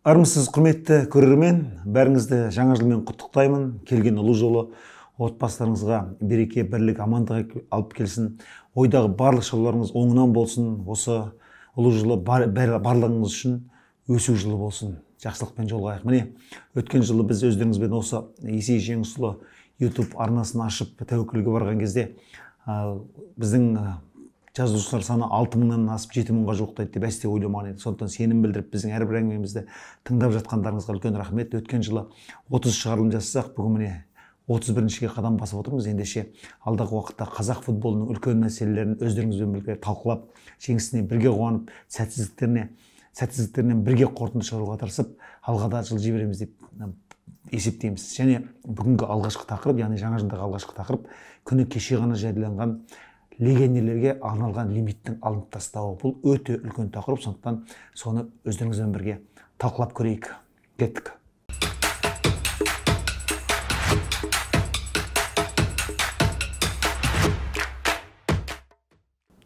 Армысыз, құрметті көрермен, бәріңізді жаңа жылмен құттықтаймын. Келген ұлы жолы отбасыларыңызға береке, бірлік, амандық алып келсін. Ойдағы барлық шаруаларыңыз оңынан болсын. Осы ұлы жылы барлығыңыз үшін өсу жылы болсын. Жақсылықпен жолығайық. Міне, өткен жылы біз өздеріңізбен осы Есей Жеңісұлы YouTube арнасын ашып тәуекелге барған кезде біздің жазушылар саны 6 мыңнан асып 7 мыңға жуықтайды деп әсте ойламаған едік. Сондықтан сенім білдіріп, біздің әрбір әңгімемізді тыңдап жатқандарыңызға үлкен рахмет. Өткен жылы 30 шығарылым жасасақ, бүгін міне 31-шіге қадам басып отырмыз. Ендеше алдағы уақытта қазақ футболының үлкен мәселелерін өздеріңізбен бірге талқылап, жеңісіне бірге қуанып, сәтсіздіктерінен бірге қорытынды шығаруға тырысып, алға да жылжи береміз деп есептейміз. Және бүгінгі алғашқы тақырып, яғни жаңа жылдағы алғашқы тақырып, күні кеше ғана жарияланған легионерлерге арналған лимиттің алынып тастауы. Бұл өте үлкен тақырып, сондықтан соны өздеріңізбен бірге талқылап көрейік. Кеттік.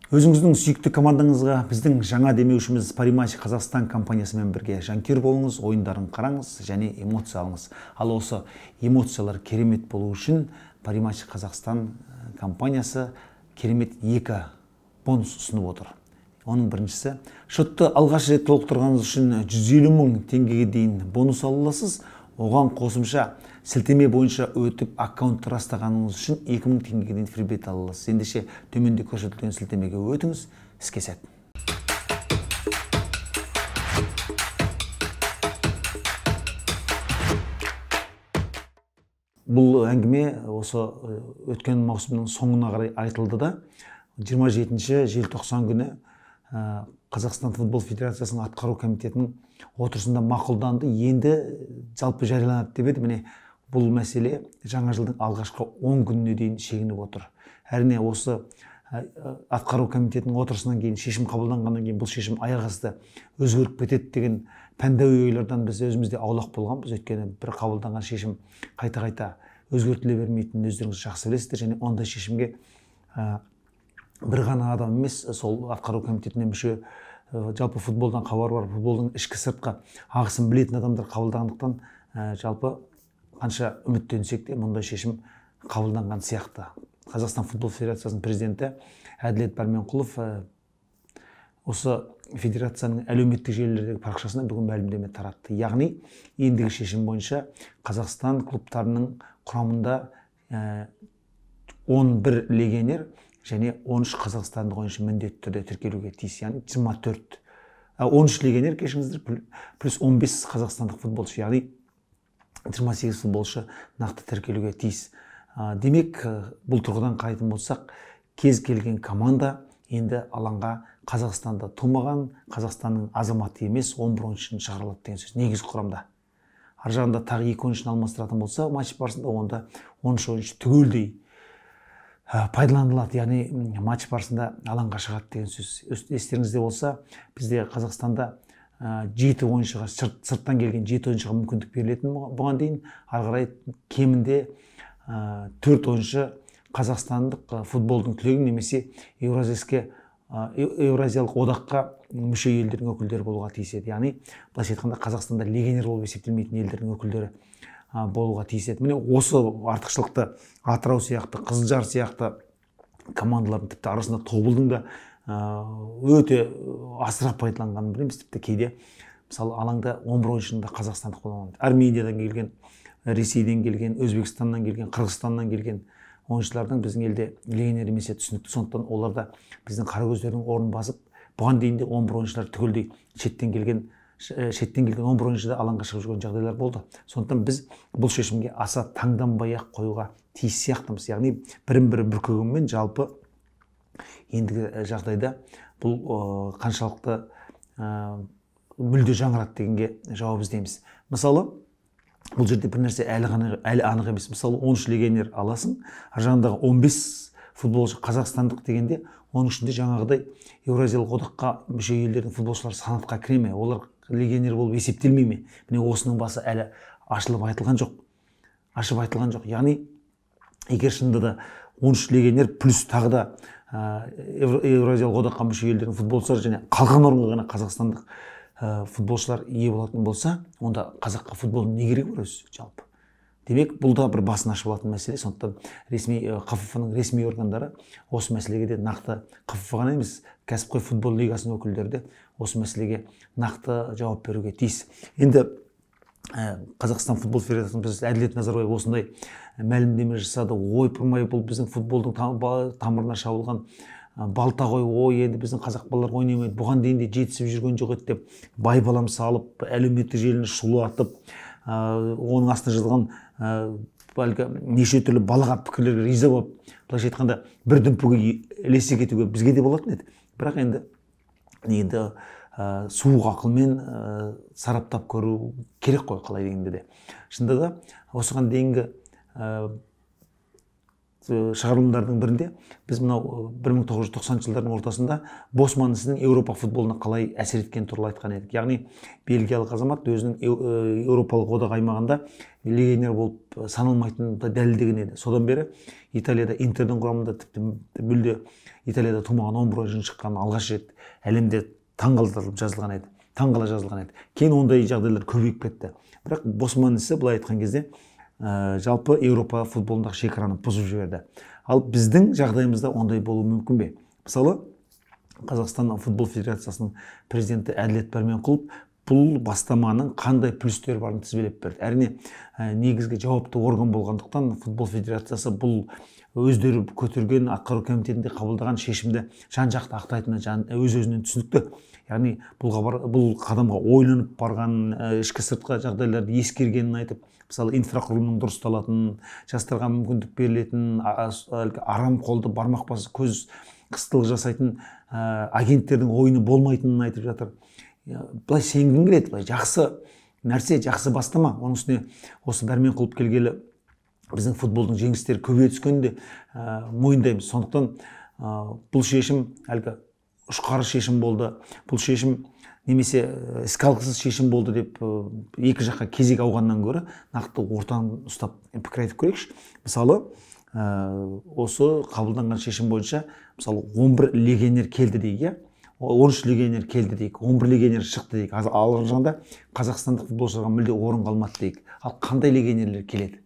Өзіңіздің сүйікті командаңызға біздің жаңа демеушіміз Париматч Қазақстан компаниясымен бірге жанкүйер болыңыз, ойындарын қараңыз және эмоция алыңыз. Ал осы эмоциялар керемет болу үшін Париматч Қазақстан компаниясы керемет екі бонус ұсынып отыр. Оның біріншісі, шотты алғаш рет толықтырғаныңыз үшін 150 мың теңгеге дейін бонус ала аласыз. Оған қосымша сілтеме бойынша өтіп аккаунтты растағаныңыз үшін 2000 теңгеге дейін фрибет ала аласыз. Ендеше төменде көрсетілген сілтемеге өтіңіз, іске сәт. Бұл әңгіме осы өткен маусымның соңына қарай айтылды да, 27 желтоқсан күні Қазақстан футбол федерациясының атқару комитетінің отырысында мақұлданды. Енді жалпы жарияланады деп еді. Міне, бұл мәселе жаңа жылдың алғашқы 10 күніне дейін шегініп отыр. Әрине, осы атқару комитетінің отырысынан кейін, шешім қабылданғаннан кейін бұл шешім аяқ асты өзгеріп кетеді деген пәндәуи ойлардан біз өзіміз де аулақ болғанбыз. Өйткені бір қабылданған шешім қайта-қайта өзгертіле бермейтінін өздеріңіз жақсы білесіздер. Және ондай шешімге бір ғана адам емес, сол атқару комитетіне мүше, жалпы футболдан хабары бар, футболдың ішкі сыртқы ағысын білетін адамдар қабылдағандықтан, жалпы қанша үміттенсек те мұндай шешім қабылданған сияқты. Қазақстан футбол федерациясының президенті Әділет Барменқұлов осы федерацияның әлеуметтік желілердегі парақшасына бүгін мәлімдеме таратты. Яғни ендігі шешім бойынша Қазақстан клубтарының құрамында 11 легионер және 13 қазақстандық ойыншы міндетті түрде тіркелуге тиіс. Яғни 24, 13 легионер, кешіріңіздер, плюс 15 қазақстандық футболшы, яғни 28 футболшы нақты тіркелуге тиіс. Демек, бұл тұрғыдан қарайтын болсақ, кез келген команда енді алаңға Қазақстанда тумаған, Қазақстанның азаматы емес 11 ойыншыны шығара алады деген сөз негізгі құрамда. Ар жағында тағы екі ойыншыны алмастыратын болса матч барысында, онда 13 ойыншы түгелдей пайдаланылады, яғни матч барысында алаңға шығады деген сөз. Естеріңізде болса, бізде Қазақстанда жеті ойыншыға, сырттан келген жеті ойыншыға мүмкіндік берілетін бұған дейін. Ары қарай кемінде төрт ойыншы қазақстандық футболдың түлегі немесе Еуразиялық одаққа мүше елдердің өкілдері болуға тиіс еді. Яғни былайша айтқанда, Қазақстанда легионер болып есептелмейтін елдердің өкілдері болуға тиіс еді. Міне, осы артықшылықты Атырау сияқты, Қызылжар сияқты командалардың, тіпті арасында Тобылдың да өте асыра пайдаланғанын білеміз. Тіпті кейде, мысалы, алаңда 11 ойыншының да қазақстандық бола. Армениядан келген, Ресейден келген, Өзбекстаннан келген, Қырғызстаннан келген ойыншылардың біздің елде легионер емес түсінікті. Сондықтан олар да біздің қаракөздердің орнын басып, бұған дейін де 11 ойыншылар түгелдей шеттен келген 11 ойыншы да алаңға шығып жүрген жағдайлар болды. Сондықтан біз бұл шешімге аса таңданбай ақ қоюға тиіс сияқтымыз. Яғни бірін бірі бүркегенмен, жалпы ендігі жағдайда бұл қаншалықты мүлде жаңарады дегенге жауап іздейміз. Мысалы, бұл жерде бір нәрсе әлі анық емес. Мысалы, 13 легионер аласың, ар жағындағы 15 футболшы қазақстандық дегенде, оның ішінде жаңағыдай Еуразиялық одаққа мүше елдердің футболшылары санатқа кіре ме, олар легионер болып есептелмей ме? Міне, осының басы әлі ашылып айтылған жоқ, ашып айтылған жоқ. Яғни егер шынында да 13 легионер плюс тағы да Еуразиялық одаққа мүше елдердің футболшылары және қалған орынға ғана қазақстандық футболшылар ие болатын болса, онда қазаққа футболдың не керегі бар өзі жалпы? Демек, бұл да бір басын ашып алатын мәселе. Сондықтан ресми ҚФФ-ның ресми органдары осы мәселеге де нақты, ҚФФ ғана емес, кәсіпқой футбол лигасының өкілдері де осы мәселеге нақты жауап беруге тиіс. Енді Қазақстан футбол федерациясының президенті Әділет Назарбаев осындай мәлімдеме жасады. Ойпырмай, бұл біздің футболдың тамырына шабылған балта ғой, ой, енді біздің қазақ балалар ойнамайды, бұған дейін де жетісіп жүрген жоқ еді деп байбалам салып, әлеуметтік желіні шулатып, оның астына жазылған әлгі неше түрлі балағат пікірлерге риза болып, былайша айтқанда, бір дүмпуге ілесе кетуге бізге де болатын еді. Бірақ енді суық ақылмен сараптап көру керек қой, қалай дегенде де. Шынында да, осыған дейінгі шығарылымдардың бірінде біз мынау 1990 жылдардың ортасында Босман ісінің Еуропа футболына қалай әсер еткені туралы айтқан едік. Яғни бельгиялық азамат өзінің Еуропалық одақ аймағында легионер болып саналмайтынын дәлелдеген еді. Содан бері Италияда Интердің құрамында, тіпті мүлде Италияда тумаған 11 ойыншының шыққаны алғаш рет әлемде таңғалдырылып жазылған еді. Таңғала жазылған еді. Кейін ондай жағдайлар көбейіп кетті. Бірақ Босман ісі, былай айтқан кезде, жалпы Еуропа футболындағы шекараны бұзып жіберді. Ал біздің жағдайымызда ондай болуы мүмкін бе? Мысалы, Қазақстан футбол федерациясының президенті Әділет Барменқұлов бұл бастаманың қандай плюстері барын тізбелеп берді. Әрине, негізгі жауапты орган болғандықтан футбол федерациясы бұл өздері көтерген, атқару комитетінде қабылдаған шешімді жан-жақты ақтайтыны өз-өзінен түсінікті. Яғни бұл қадамға ойланып барған, ішкі сыртқы жағдайларды ескергенін айтып, мысалы, инфрақұрылымның дұрысталатынын, жастарға мүмкіндік берілетінін, арам қолды, бармақ басы, көз қыстылық жасайтын агенттердің ойыны болмайтынын айтып жатыр. Былай сенгің келеді, былай жақсы нәрсе, жақсы бастама. Оның үстіне осы Барменқұлов келгелі біздің футболдың жеңістері көбейе түскенін де мойындаймыз. Сондықтан бұл шешім әлгі ұшқары шешім болды, бұл шешім немесе іске алғысыз шешім болды деп екі жаққа кезек ауғаннан гөрі нақты ортаны ұстап пікір айтып көрейікші. Мысалы, осы қабылданған шешім бойынша, мысалы, 11 легионер келді дейік, иә? 13 легионер келді дейік, 11 легионер шықты дейік. Алғы жағында қазақстандық футболшыларға мүлде орын қалмады дейік. Ал қандай легионерлер келеді?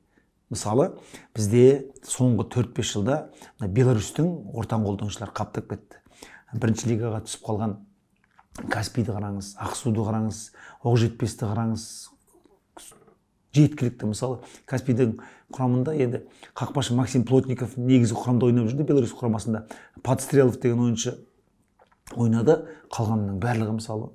Мысалы, бізде соңғы 4-5 жылда Беларусьтің ортан қолданушылары қаптап кетті. Бірінші лигаға түсіп қалған Каспийді қараңыз, Ақсуды қараңыз, Оқжетпесті қараңыз, жеткілікті. Мысалы, Каспийдің құрамында енді қақпашы Максим Плотников негізгі құрамда ойнап жүрді, Беларусь құрамасында Подстрелов деген ойыншы ойнады, қалғанының барлығы, мысалы,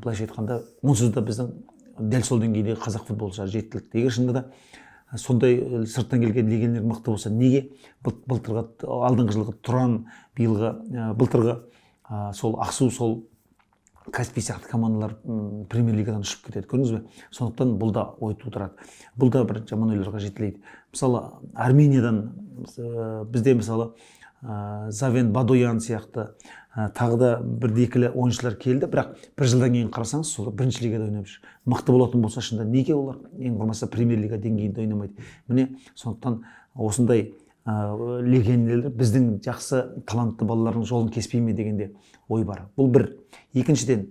былайша айтқанда, онсыз да біздің дәл сол деңгейдегі қазақ футболшылары жеткілікті. Егер шынында да сондай сырттан келген легионер мықты болса, неге былтырғы, алдыңғы жылғы Тұран, биылғы, былтырғы сол Ақсу, сол Каспий сияқты командалар премьер-лигадан ұшып кетеді, көрдіңіз бе? Сондықтан бұл да ой тудырады, бұл да бір жаман ойларға жетелейді. Мысалы, Армениядан бізде, мысалы, Завен Бадоян сияқты тағы да бір-екілі ойыншылар келді, бірақ бір жылдан кейін қарасаңыз, сол бірінші лигада ойнап жүр. Мықты болатын болса, шынында неге олар ең болмаса премьер-лига деңгейінде ойнамайды? Міне, сондықтан осындай легионерлер біздің жақсы талантты балалардың жолын кеспей ме дегенде ой бар. Бұл бір. Екіншіден,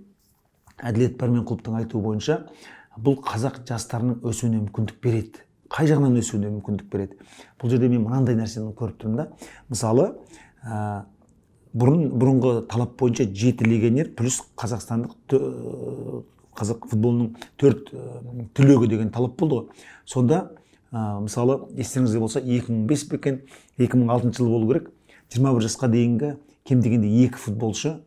Әділет Барменқұловтың айтуы бойынша, бұл қазақ жастарының өсуіне мүмкіндік береді. Қай жағынан өсуіне мүмкіндік береді? Бұл жерде мен мынандай нәрсені көріп тұрмын да. Мысалы, бұрынғы талап бойынша 7 легионер плюс қазақстандық қазақ футболының 4 түлегі деген талап болды ғой. Сонда, мысалы, естеріңізде болса, 2005 бекен, 2006 жыл болу керек, 21 жасқа дейінгі кем дегенде 2 футболшы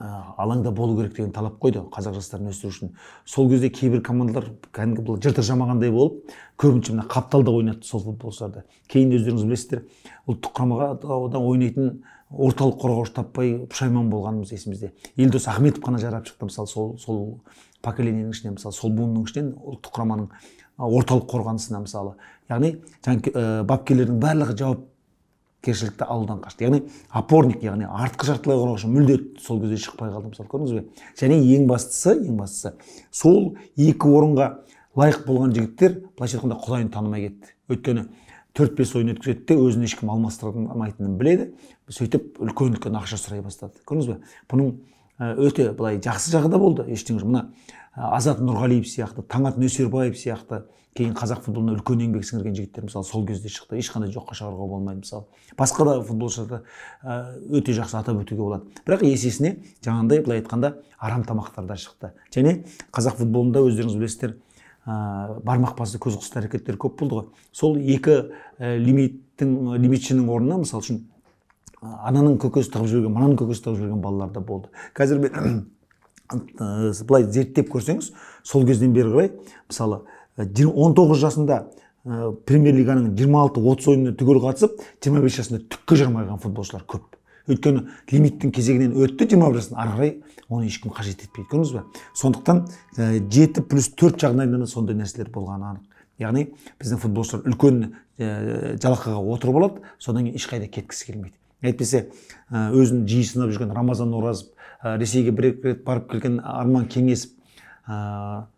алаңда болу керек деген талап қойды қазақ жастарын өсіру үшін. Сол кезде кейбір командалар кәдімгі бұл жыртық жамағандай болып, көбінше мына қапталда ойнатты сол футболшыларды. Кейін өздеріңіз білесіздер, ұлттық құрамаға ойнайтын орталық қорғаушы таппай пұшайман болғанымыз есімізде. Елдос Ахметов қана жарап шықты, мысалы, сол поколениенің ішінен, мысалы, сол буынның ішінен ұлттық құраманың орталық қорғанысына, мысалы. Яғни бапкерлердің барлығы жауапкершілікті алудан қашты. Яғни опорник, яғни артқы жартылай қорғаушы мүлде сол кезде шықпай қалды, мысалы, көрдіңіз бе? Және ең бастысы, сол екі орынға лайық болған жігіттер, былайша айтқанда, құдайын танымай кетті. Өйткені 4-5 ойын өткізеді де өзін ешкім алмастырмайтынын біледі. Сөйтіп үлкен-үлкен ақша сұрай бастады. Көрдіңіз бе? Бұның Өте былай жақсы жағы да болды, ештеңе жоқ. Мына Азат Нұрғалиев сияқты, Таңат Нөсербаев сияқты кейін қазақ футболына үлкен еңбек сіңірген жігіттер мысалы сол кезде шықты. Ешқандай жоққа шығаруға болмайды мысалы. Басқа да футболшыларды өте жақсы атап өтуге болады. Бірақ есесіне жаңағындай былай айтқанда арам тамақтар да шықты. Және қазақ футболында өздеріңіз білесіздер, бармақ басы көз қысты әрекеттер көп болды ғой. Сол екі лимитшінің орнына мысалы үшін ананың көкесі тығып жіберген, мынаның көкесі тығып жіберген балалар да болды. Қазір мен былай зерттеп көрсеңіз, сол кезден бері қарай мысалы 19 жасында премьер-лиганың 26-30 ойынына түгел қатысып, 25 жасында түкке жарамай қалған футболшылар көп. Өйткені лимиттің кезегінен өтті 21 жасында, ары қарай оны ешкім қажет етпейді, көрдіңіз бе? Сондықтан 7+4 жағдайында да сондай нәрселер болғаны анық. Яғни біздің футболшылар үлкен жалақыға отырып алады, содан кейін ешқайда кеткісі келмейді. Әйтпесе өзін жиі сынап жүрген Рамазан Оразов, Ресейге бір екі рет барып келген Арман Кеңесов,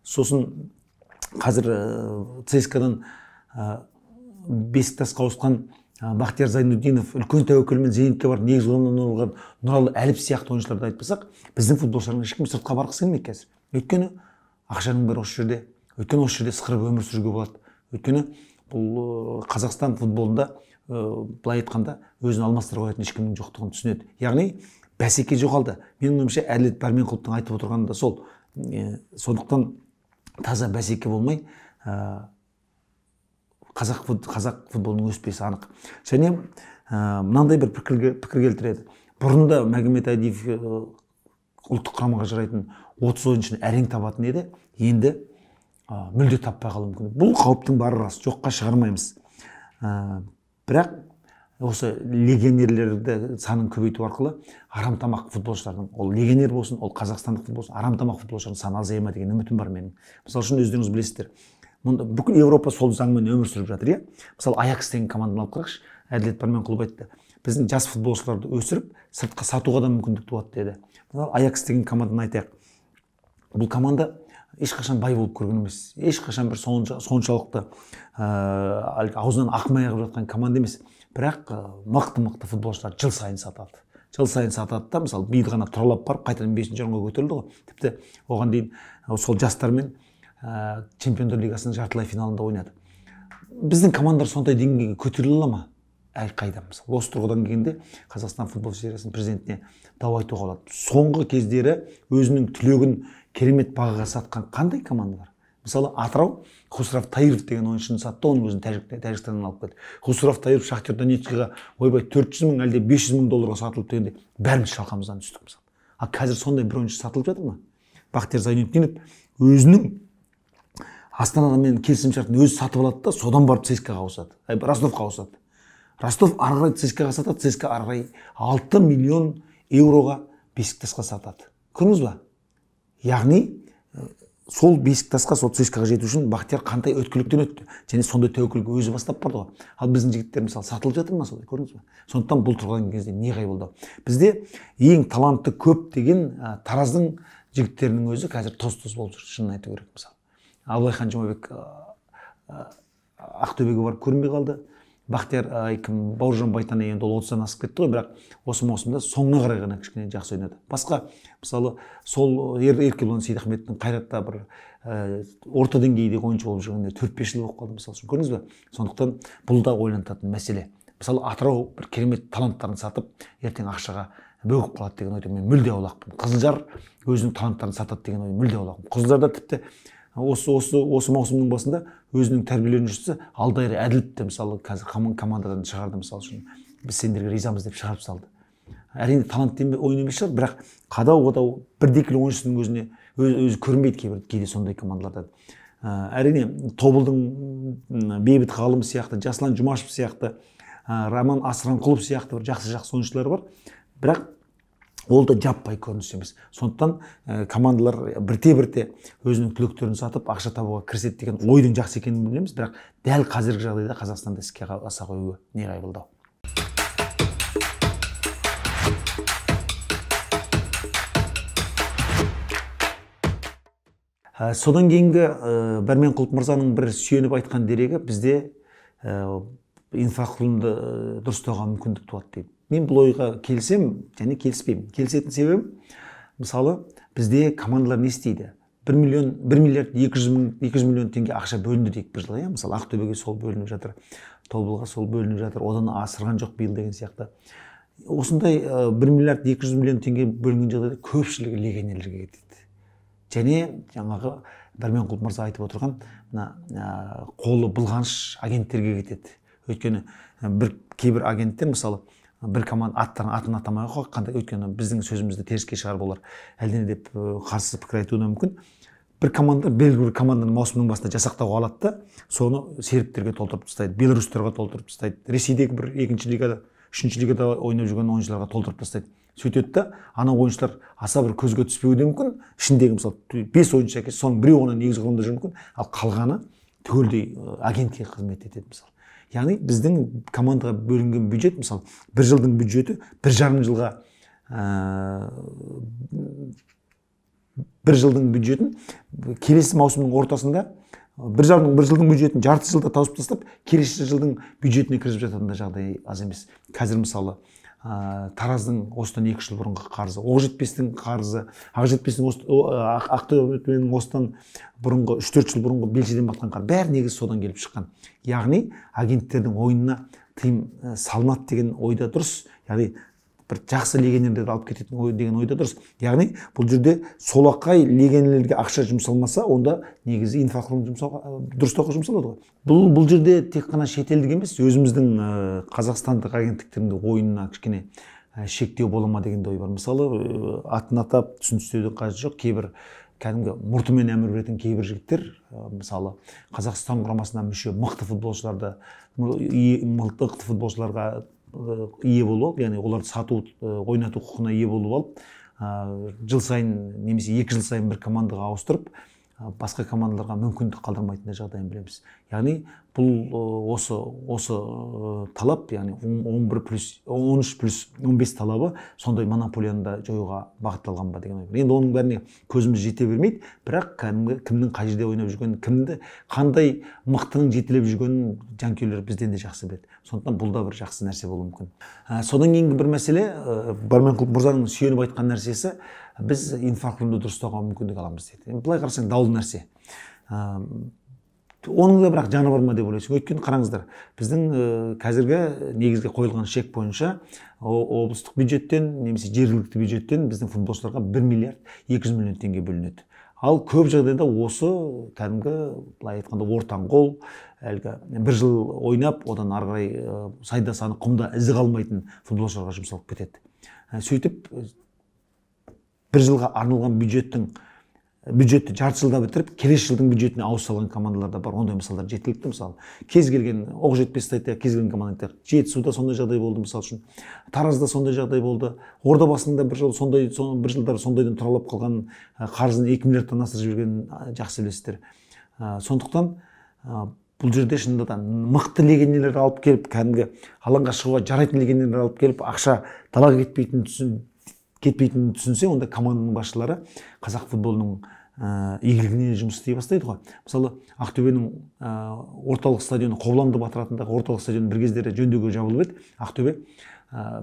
сосын қазір ЦСКА-дан Бесіктасқа ауысқан Бақтияр Зайнутдинов, үлкен тәуекелмен Зенитке барып негізгі құрамнан оралған Нұралы Әліп сияқты ойыншыларды айтпасақ, біздің футболшылардың ешкім сыртқа барғысы келмейді қазір. Өйткені ақшаның бәрі осы жерде, өйткені осы жерде сықырып өмір сүруге болады. Өйткені бұл Қазақстан футболында былай айтқанда өзін алмастыра қоятын ешкімнің жоқтығын түсінеді. Яғни бәсеке жоғалды. Менің ойымша Әділет Барменқұловтың айтып отырғаны да сол. Сондықтан таза бәсеке болмай қазақ футболының өспесі анық. Және мынандай бір пікір келтіреді. Бұрында Магомед Адиев ұлттық құрамаға жарайтын 30 ойыншыны әрең табатын еді, енді мүлде таппай қалуы мүмкін. Бұл қауіптің бары рас, жоққа шығармаймыз. Бірақ осы легионерлерді санын көбейту арқылы арам тамақ футболшылардың, ол легионер болсын, ол қазақстандық футбол болсын, арам тамақ футболшылардың саны азая ма деген үмітім бар менің. Мысалы үшін өздеріңіз білесіздер, мұнда бүкіл Еуропа сол заңмен өмір сүріп жатыр, иә? Мысалы Аякс деген команданы алып қарайықшы, Әділет Барменқұлов айтты, біздің жас футболшыларды өсіріп, сыртқа сатуға да мүмкіндік туады деді. Мысалы Аякс деген команданы айтайық. Бұл команда ешқашан бай болып көрген емес, ешқашан бір соншалықты аузынан ақ май ағып жатқан команда емес. Бірақ мықты-мықты футболшылар жыл сайын сатады. Жыл сайын сатады да, мысалы биыл ғана тұралап барып қайтадан 5-ші орынға көтерілді ғой. Тіпті оған дейін сол жастармен Чемпиондар лигасының жартылай финалында ойнады. Біздің командалар сондай деңгейге көтеріле ала ма? Әй қайда мысалы. Осы тұрғыдан келгенде Қазақстан футбол федерациясының президентіне дау айтуға болады. Соңғы кездері өзінің түлегін керемет бағаға сатқан қандай команда бар? Мысалы Атырау Хусрав Таиров деген ойыншыны сатты, оның өзін Тәжікстаннан алып келді. Хусрав Таиров Шахтер Донецкіге ойбай 400 мың әлде 500 мың долларға сатылып дегенде бәріміз шалқамыздан түстік мысалы. Ал қазір сондай бір ойыншы сатылып жатыр ма? Бақтияр Зайнутдинов өзінің Астанамен келісімшартын өзі сатып алады да, содан барып ЦСКА-ға ауысады. Ростовқа ауысады. Ростов ары қарай ЦСКА-ға сатады, ЦСКА ары қарай 6 миллион еуроға Бесіктасқа сатады. Көрдіңіз ба? Яғни сол Бесіктасқа, сол ЦСКА-ға жету үшін Бақтияр қандай өткіліктен өтті және сондай тәуекелге өзі бастап барды ғой. Ал біздің жігіттер мысалы сатылып жатыр ма солай, көрдіңіз ба? Сондықтан бұл тұрған кезде не қайбылдау. Бізде ең талантты көп деген Тараздың жігіттерінің өзі қазір тоз-тоз болып жүр, шынын айту керек мысалы. Абылайхан Жұмабек Ақтөбеге барып көрінбей қалды. Бақтияр Бауыржан Байтанай енді ол 30-дан асып кетті ғой, бірақ осы маусымда соңына қарай ғана кішкене жақсы ойнады. Басқа мысалы сол Еркебұлан Сейдахметтің Қайратта бір орта деңгейдегі ойыншы болып жүргеніне 4-5 жыл болып қалды мысалы үшін, көрдіңіз бе? Сондықтан бұл да ойлантатын мәселе. Мысалы Атырау бір керемет таланттарын сатып, ертең ақшаға бөгіп қалады деген ойда мен мүлде аулақпын. Қызылжар өзінің таланттарын сатады деген ой мүлде аулақпын. Қызылжарда тіпті осы маусымның басында өзінің тәрбиеленушісі Алдайыр Әділовті мысалы қазір командадан шығарды, мысалы үшін біз сендерге ризамыз деп шығарып салды. Әрине талантты ойын емес шығар, бірақ қадау-қадау бірдекілі ойыншысының өзіне өзі көрінбейді кейбір кейде сондай командалардан. Әрине Тобылдың Бейбіт Ғалым сияқты, Жаслан Жұмашев сияқты, Роман Асранқұлов сияқты бір жақсы-жақсы ойыншылар бар, бірақ ол да жаппай көрініс емес. Сондықтан командалар бірте-бірте өзінің түлектерін сатып ақша табуға кіріседі деген ойдың жақсы екенін білеміз, бірақ дәл қазіргі жағдайда Қазақстанда іске аса қоюы не қайбылдау. Содан кейінгі Барменқұлов мырзаның бір сүйеніп айтқан дерегі бізде инфрақұрылымды дұрыстауға мүмкіндік туады дейді. Мен бұл ойға келісем және келіспеймін. Келісетін себебім, Мысалы, бізде командалар не істейді? 1 миллиард 200 миллион теңге ақша бөлінді дейік бір жылға, иә? Мысалы, Ақтөбеге сол бөлініп жатыр, Тобылға сол бөлініп жатыр, одан асырған жоқ биыл деген сияқты. Осындай 1 миллиард 200 миллион теңге бөлінген жағдайда көпшілігі легионерлерге кетеді. Және жаңағы Барменқұл мырза айтып отырған мына қолы былғаныш агенттерге кетеді. Өйткені бір кейбір агенттер, мысалы, бір команда атын атамай ақ қандай, өйткені біздің сөзімізді теріске шығарып олар әлдене деп қарсы пікір айтуы мүмкін. Бір команда белгілі бір команданы маусымның басында жасақтауға алады да, соны сербтерге толтырып тастайды, белорустарға толтырып тастайды, Ресейдегі бір екінші лигада, үшінші лигада ойнап жүрген ойыншыларға толтырып тастайды. Сөйтеді да, ана ойыншылар аса бір көзге түспеуі де мүмкін. Ішіндегі, мысалы, 5 ойыншы әкелсе, соның біреуі ғана негізгі құрамда жүруі мүмкін, ал қалғаны түгелдей агентке қызмет етеді, мысалы. Яғни біздің командаға бөлінген бюджет, мысалы, бір жылдың бюджеті 1,5 жылға, бір жылдың бюджетін келесі маусымның ортасында бір жылдың бюджетін жарты жылда тауысып тастап, келесі жылдың бюджетіне кіргізіп жататын да жағдай аз емес. Қазір, мысалы, Тараздың осыдан 2 жыл бұрынғы қарызы, Оқжетпестің қарызы, Ақтөбенің осыдан бұрынғы 3-4 жыл бұрынғы белшеден батқан қарыз, бәрі негізі содан келіп шыққан. Яғни агенттердің ойынына тыйым салынады деген ойда дұрыс, яғни бір жақсы легионерлерді алып кететін ой деген ойда дұрыс. Яғни бұл жерде солақай легионерлерге ақша жұмсалмаса, онда негізі инфрақұрылым жұмсауға дұрыстауға жұмсалады ғой. Бұл жерде тек қана шетелдік емес, өзіміздің қазақстандық агенттіктердің де ойынына кішкене шектеу бола ма деген де ой бар. Мысалы, атын атап түсін түстеудің қажеті жоқ, кейбір кәдімгі мұртымен әмір беретін кейбір жігіттер, мысалы, Қазақстан құрамасына мүше мықты футболшыларды, мықты футболшыларға ие болып алып, яғни оларды сату, ойнату құқығына ие болып алып, жыл сайын немесе 2 жыл сайын бір командаға ауыстырып, басқа командаларға мүмкіндік қалдырмайтын жағдайын білеміз. Яғни бұл осы талап, яғни 11 плюс 13 плюс 15 талабы сондай монополияны да жоюға бағытталған ба деген ой. Енді оның бәріне көзіміз жете бермейді, бірақ кәдімгі кімнің қай жерде ойнап жүргенін, кімді қандай мықтының жетелеп жүргенін жанкүйерлер бізден де жақсы біледі. Сондықтан бұл да бір жақсы нәрсе болуы мүмкін. Содан кейінгі бір мәселе, Барменқұл мырзаның сүйеніп айтқан нәрсесі, біз инфрақұрылымды дұрыстауға мүмкіндік аламыз дейді. Енді былай қарасаң даулы нәрсе. Оның да бірақ жаны бар ма деп ойлайсың. Өйткені қараңыздар, біздің қазіргі негізгі қойылған шек бойынша облыстық бюджеттен немесе жергілікті бюджеттен біздің футболшыларға 1 миллиард 200 миллион теңге бөлінеді. Ал көп жағдайда осы кәдімгі, былай айтқанда, ортан қол, әлгі бір жыл ойнап, одан ары қарай сайда саны құмда ізі қалмайтын футболшыларға жұмсалып кетеді. Сөйтіп бір жылға арналған бюджетті жарты жылда бітіріп, келесі жылдың бюджетіне ауыз салған командалар да бар. Ондай мысалдар жеткілікті. Мысалы, кез келген Оқжетпесті айтайық, кез келген команда айтайық. Жетісуда сондай жағдай болды, мысалы үшін. Таразда сондай жағдай болды. Ордабасында бір жыл сондай, бір жылдар сондайдан тұралап қалған, қарызын 2 миллиардтан асырып жібергенін жақсы білесіздер. Сондықтан бұл жерде шынында да мықты легионерлер алып келіп, кәдімгі алаңға шығуға жарайтын легионерлер алып келіп, ақша далаға кетпейтінін түсінсе, онда команданың басшылары қазақ футболының игілігіне жұмыс істей бастайды ғой. Мысалы, Ақтөбенің орталық стадионы, Қобыланды батыр атындағы орталық стадион бір кездері жөндеуге жабылып еді. Ақтөбе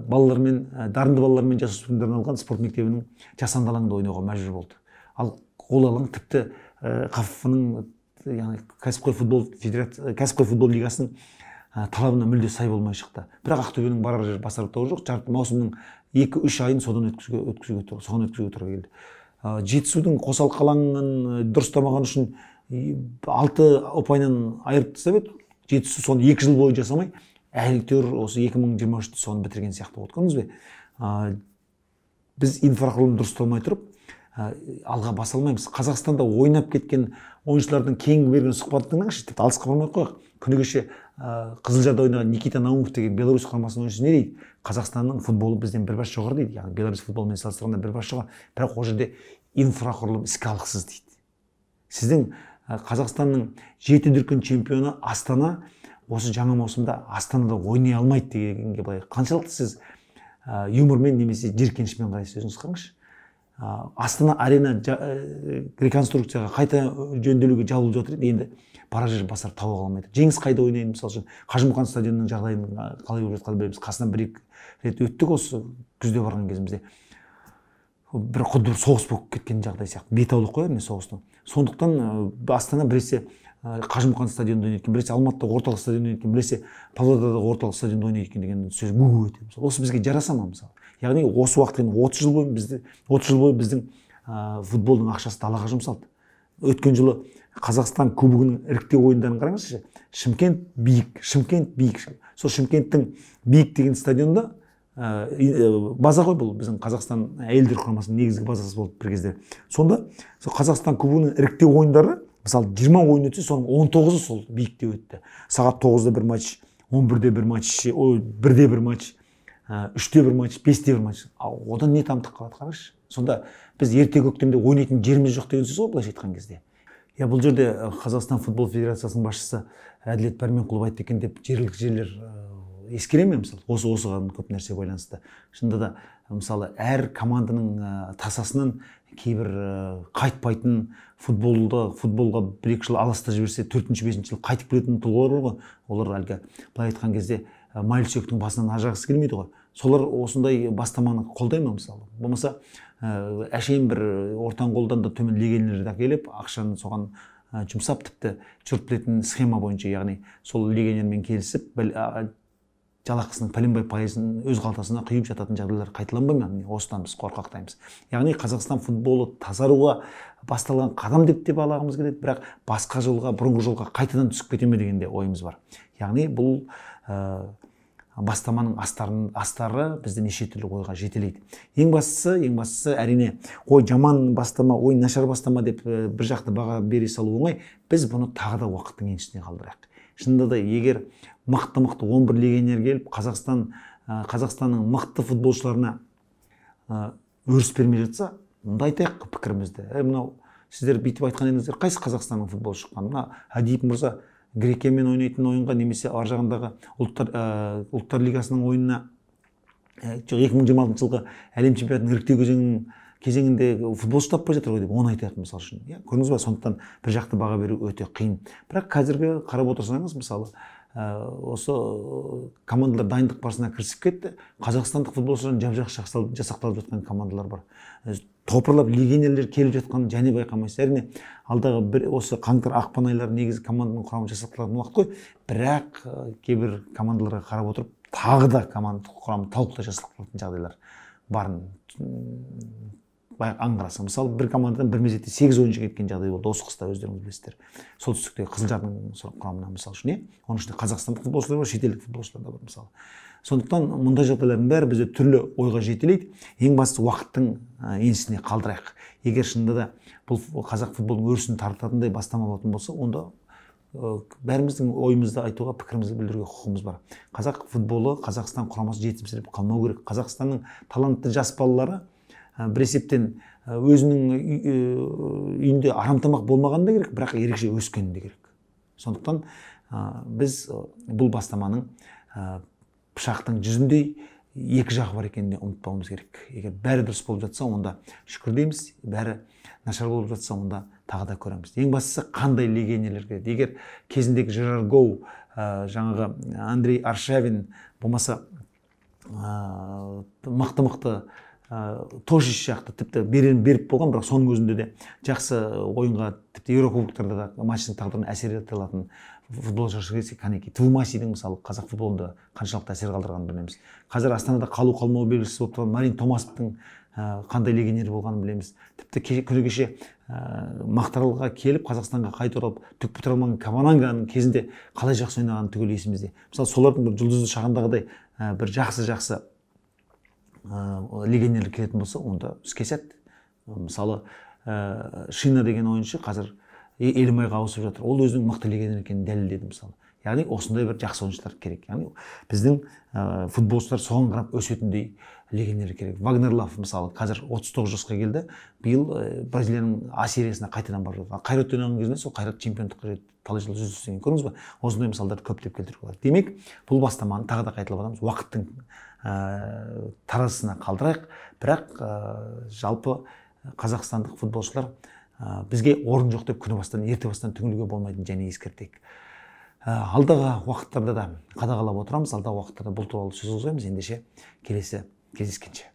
балалармен, дарынды балалармен жасөспірімдерден алған спорт мектебінің жасанды алаңында ойнауға мәжбүр болды. Ал ол алаң тіпті ҚФФ-ның, яғни кәсіпқой футбол федерация, кәсіпқой футбол лигасының талабына мүлде сай болмай шықты. Бірақ Ақтөбенің барар жері басар тауы жоқ. Жарты маусымның 2-3 айын содан соған өткізуге тура келді. Жетісудың қосалқы алаңын дұрыстамаған үшін 6 ұпайынан айырып тастап еді. Жетісу соны 2 жыл бойы жасамай, әйтеуір осы 2023-те соны бітірген сияқты болды. Көрдіңіз бе? Біз инфрақұрылым дұрысталмай тұрып, алға баса алмаймыз. Қазақстанда ойнап кеткен ойыншылардың кейінгі берген сұхбатын тыңдаңызшы, тіпті алысқа бармай ақ қояйық. Күні кеше Қызылжарда ойнаған Никита Наумов деген Беларусь құрамасының ойыншысы не дейді? Қазақстанның футболы бізден бір бас жоғары дейді. Яғни Беларусь футболымен салыстырғанда бір бас жоғары. Бірақ ол жерде инфрақұрылым іске алғысыз дейді. Сіздің Қазақстанның 7 дүркін чемпионы Астана осы жаңа маусымда Астанада ойнай алмайды дегенге былай қаншалықты сіз юмормен немесе жиіркенішпен қарайсыз, өзіңіз қараңызшы. Астана арена реконструкцияға, қайта жөнделуге жабылып жатыр еді. Енді барар жер басар тауға қалмайды. Жеңіс қайда ойнайды, мысалы үшін Қажымұқан стадионының жағдайын қалай болып жатқанын білеміз. Қасынан бір-екі рет өттік осы күзде барған кезімізде. бір құдды соғыс болып кеткен жағдай сияқты, бет аулық қой әрине соғыстың. Сондықтан Астана біресе Қажымұқан стадионында ойнайды екен, біресе Алматыдағы орталық стадионда ойнайды екен, біресе Павлодардағы орталық стадионда ойнайды екен деген сөз гу өтеді. Осы бізге жараса ма мысалы? Яғни осы уақытқа дейін 30 жыл бойы бізді, 30 жыл бойы біздің футболдың ақшасы далаға жұмсалды. Өткен жылы Қазақстан кубогының іріктеу ойындарын қараңызшы, Шымкент биік, Шымкент биік. Сол Шымкенттің биік деген стадионда база ғой бұл, біздің Қазақстан әйелдер құрамасының негізгі базасы болды бір кезде. Сонда сол Қазақстан кубогының іріктеу ойындары, мысалы 20 ойын өтсе, соның 19-ы сол биікте өтті. Сағат 9-да бір матч, 11-де бір матч, 1-де бір матч, 3-те бір матч, 5-те бір матч. Ал одан не тамтық қалады қарашы. Сонда біз ерте көктемде ойнайтын жеріміз жоқ деген сөз ғой былайша айтқан кезде. Я бұл жерде Қазақстан футбол федерациясының басшысы Әділет Пәрменқұлов айтты екен деп жергілікті жерлер ескере ме мысалы? Осыған көп нәрсе байланысты. Шынында да мысалы әр команданың тасасынан кейбір қайтпайтын футболға 1-2 жыл аласта жіберсе, 4-5 жыл қайтып келетін тұлғалар бар ғой. Олар әлгі былай айтқан кезде майлы сүйектің басынан ажырағысы келмейді ғой. Солар осындай бастаманы қолдай ма мысалы? Болмаса әшейін бір ортан қолдан да төмен легионерлерді әкеліп, ақшаны соған жұмсап, тіпті жұрт білетін схема бойынша, яғни сол легионермен келісіп, жалақысының пәленбай пайызын өз қалтасына құйып жататын жағдайлар қайталанбай ма? Міне, осыдан біз қорқақтаймыз. Яғни Қазақстан футболы тазаруға басталған қадам деп те балағымыз келеді, бірақ басқа жолға, бұрынғы жолға қайтадан түсіп кете ме деген де ойымыз бар. Яғни бұл бастаманың астары бізді неше түрлі ойға жетелейді. Ең бастысы әрине, ой жаман бастама, ой нашар бастама деп бір жақты баға бере салу оңай. Біз бұны тағы да уақыттың еншісіне қалдырайық. Шынында да егер мықты-мықты 11 легионер келіп, Қазақстанның мықты футболшыларына өріс бермей жатса, онда айтайық пікірімізді. Мынау сіздер бүйтіп айтқан едіңіздер, қайсы Қазақстанның футболы шыққан? Мына Әдиев мырза Грекиямен ойнайтын ойынға немесе ар жағындағы ұлттар лигасының ойынына, жоқ, 2026 жылғы әлем чемпионатының іріктеу кезеңінде футболшы таппай жатыр ғой деп оны айтайық мысалы үшін. Көрдіңіз ба, сондықтан бір жақты баға беру өте қиын. Бірақ қазіргі қарап отырсаңыз, мысалы, осы командалар дайындық барысына кірісіп кетті. Қазақстандық футболшылардың жап-жақсы жасақталып жатқан командалар бар. Топырлап легионерлер келіп жатқанын және байқамайсыз. Әрине, алдағы бір осы қаңтар, ақпан айлары негізі команданың құрамы жасақталатын уақыт қой. Бірақ кейбір командаларға қарап отырып, тағы да команда құрамы толықтай жасақталатын жағдайлар барын аңғарасың. Мысалы, бір командадан бір мезетте 8 ойыншы кеткен жағдай болды осы қыста, өздеріңіз білесіздер. Солтүстіктегі Қызылжардың құрамынан мысалы үшін, оның ішінде қазақстандық футболшылар бар, шетелдік футболшылар да бар мысалы. Сондықтан мұндай жағдайлардың бәрі бізді түрлі ойға жетелейді. Ең бастысы уақыттың еншісіне қалдырайық. Егер шынында да бұл қазақ футболының өрісін тартатындай бастама болатын болса, онда бәріміздің ойымызды айтуға, пікірімізді білдіруге құқығымыз бар. Қазақ футболы, Қазақстан құрамасы жетімсіреп қалмау керек. Қазақстанның талантты жас балалары бір есептен өзінің үйінде арам тамақ болмағаны да керек, бірақ ерекше өскені де керек. Сондықтан біз бұл бастаманың пышақтың жүзіндей екі жағы бар екенін ұмытпауымыз керек. Егер бәрі дұрыс болып жатса, онда шүкір дейміз, бәрі нашар болып жатса, онда тағы да көреміз. Ең бастысы қандай легионерлер келеді. Егер кезіндегі Жерар Гоу, жаңағы Андрей Аршавин, болмаса мықты-мықты Тошич сияқты тіпті беріп болған, бірақ соның өзінде де жақсы ойынға, тіпті Еурокубоктарда да матчтың тағдырына әсер ете алатын футболшы келсе, кәнекей Твумасидің мысалы қазақ футболында қаншалықты әсер қалдырғанын білеміз. Қазір Астанада қалу қалмауы белгісіз болып тұрған Марин Томасовтың қандай легионер болғанын білеміз. Тіпті күні кеше Мақтааралға келіп Қазақстанға қайта оралып түк бітіре алмаған Кавананганың кезінде қалай жақсы ойнағаны түгел есімізде. Мысалы, солардың бір жұлдызды шағындағыдай бір жақсы-жақсы легионерлер келетін болса, онда іске сәт. Мысалы, Шина деген ойыншы қазір Елімайға ауысып жатыр. Ол өзінің мықты легионер екенін дәлелдеді мысалы. Яғни осындай бір жақсы ойыншылар керек. Яғни біздің футболшылар соған қарап өсетіндей легионерлер керек. Вагнер Лав мысалы қазір 39 жасқа келді. Биыл Бразилияның А сериясына қайтадан барып жатыр. Қайрат ойнаған кезінде сол Қайрат чемпиондыққа жетті. Талай жыл жүздескен, көрдіңіз ба? Осындай мысалдарды көптеп келтіруге болады. Демек, бұл бастаманы тағы да қайталап жатамыз. Уақыттың таразысына қалдырайық. Бірақ жалпы қазақстандық футболшылар бізге орын жоқ деп күні бастан, ерте бастан түңілуге болмайтын және ескертейік. Алдағы уақыттарда да қадағалап отырамыз, алдағы уақыттарда бұл туралы сөз қозғаймыз. Ендеше келесі кездескенше.